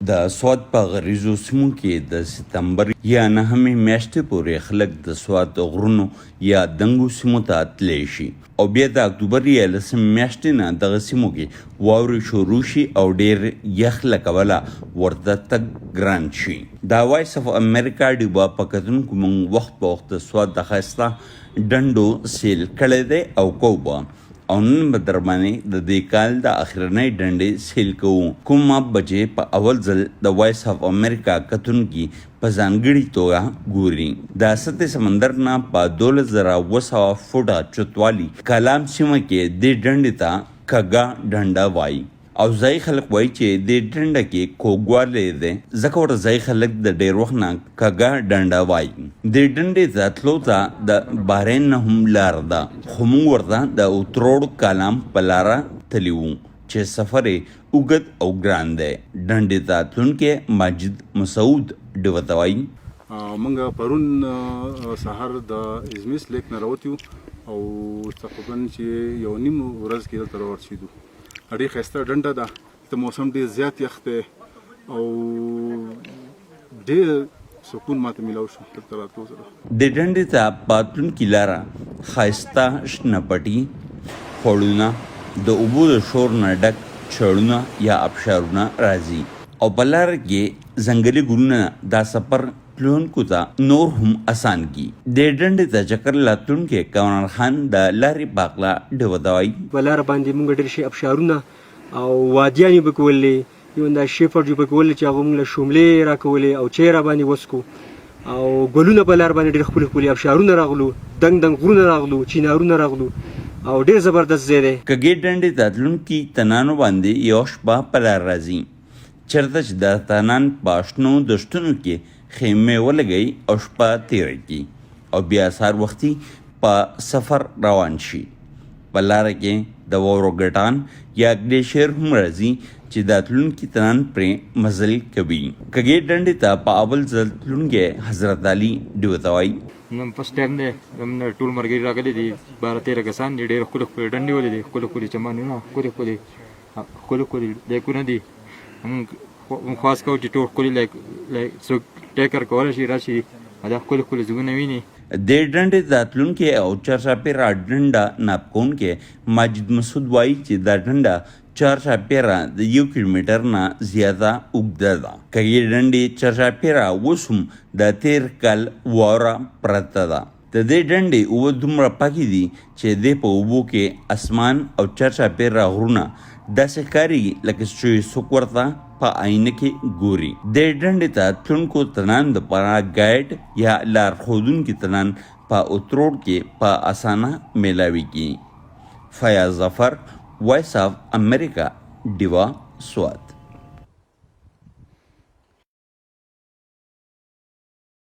د سوات په غریزو سیمو کې د ستمبر یا نهمې میاشتې پورې خلک د سوات غرونو یا دنګو سیمو ته تللی شي او بیا د اکتوبر یا لسمې میاشتې نه دغه سیمو کې واورې شروع شي او ډیر یخ له کبله ورته تګ ګران شي. د وایس اف امریکا ډیوه په کتونکو موږ وخت په وخت د سوات د ښایسته ډنډو سیل کړی دی او کوو به او نن به درباندې د دې کال د اخرنۍ ډنډې سیل کوو، کومه به چې په اول ځل د وایس اف امریکا کتونکي په ځانګړي توګه ګوري. د سطح سمندر نه په 12,700 فوټه چوتوالي کلام سیمه کې دې ډنډې ته کږه ډنډه وايي او ځايي خلک وايي چې دې ډنډه کې کوږوالی دی ځکه ورته ځايي خلک د ډېر وخت نه کږه ډنډه وايي. دې ډنډې ته تلو ته د بحرین نه هم لار ده خو موږ ورته د اتروړ کالام په لاره تللي وو چې سفر یې اوږد او ګران دی. ډنډې ته تلونکی ماجد مسعود ډیوه ته وايي. موږ پرون سهار د ازمیس لیک نه راوتي وو او تقریبا چې یو نیم ورځ کې دلته راورسېدو. ډېر ښایسته ډنډه ده، دلته موسم ډېر زیات یخ دی او ډېر سکون ماته میلاو شو دلته راتلو سره. دې ډنډې ته په تلونکي لاره ښایسته شنه پټي، خوړونه، د اوبو د شور نه ډک چړونه یا ابشارونه راځي او په لاره کې ځنګلي ګلونه دا سفر تلونکو ته نور هم اسان کړي. دې ډنډې ته چکر له تلونکی کامران خان د لارې په هکله ډیوه ته وايي. په لاره باندې موږ ډېر شي ابشارونه او وادیانې پکې ولې، یو دا شیفرډ یې پکې ولې چې هغه موږ له شوملې راکولې او چای راباندې وڅکو او ګلونه په لار باندې ډېر ښکلي ښکلي ابشارونه راغلو، دنګ دنګ غرونه راغلو، چینارونه راغلو او ډېر زبردست ځای دی. کږې ډنډې ته تلونکي تنانو باندې یوه شپه په لار راځي، چېرته چې دا تنان په شنو دښتونو کې خیمې ولګوي او شپه تېره کړي او بیا سهار وختي په سفر روان شي. په لاره کې د واورو ګټان یا ګلیشیر هم راځي چې دا تلونکي تنان پرې مزل کوي. کږې ډنډې ته په اول ځل تلونکی حضرت علي ډیوه ته وايي. نن فرسټ ټایم دی، زموږ ټول ملګري راغلي دي، 12 13 کسان دي، ډېر ښکلي ښکلي ډنډې ولیدې، ښکلي ښکلي چمنونه، ښکلي ښکلي ښکلي ښکلي لیکونه دي. موږ خواست کوو چې ټول ښکلي لیک څوک ټیکر کولی شي راشي او دا ښکلي ښکلي ځایونه ویني. دې ډنډې ته تلونکی او چارچاپېره ډنډه ناپ کوونکی ماجد مسعود وايي چې دا ډنډه چارچاپېره د یو کیلومتر نه زیاته اوږده ده. کږې ډنډې چارچاپېره اوس هم د تېر کال واوره پرته ده. د دې ډنډې اوبه دومره پاکې دي چې د دې په اوبو کې اسمان او چارچاپېره غرونه داسې ښکاري لکه چې څوک ورته په آینه کې ګوري. دې ډنډې ته تلونکو تنانو دپاره ګایډ یا لارښودونکي تنان په اتروړ کې په اسانه میلاویږي. فیاض ظفر، وایس اف امریکا، ډیوه، سوات.